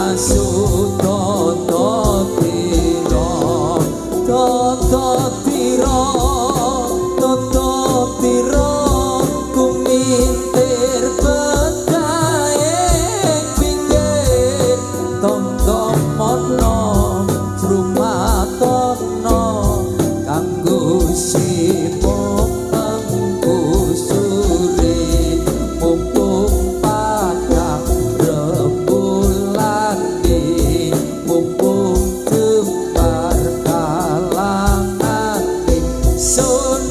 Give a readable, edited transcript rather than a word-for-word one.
asu tata tira, tata tira, tata tira, kumintir pedae pinggir tondo mono rumatono kanggo sipung sure mumpung padang rembulane, mumpung jembar kalangane sun.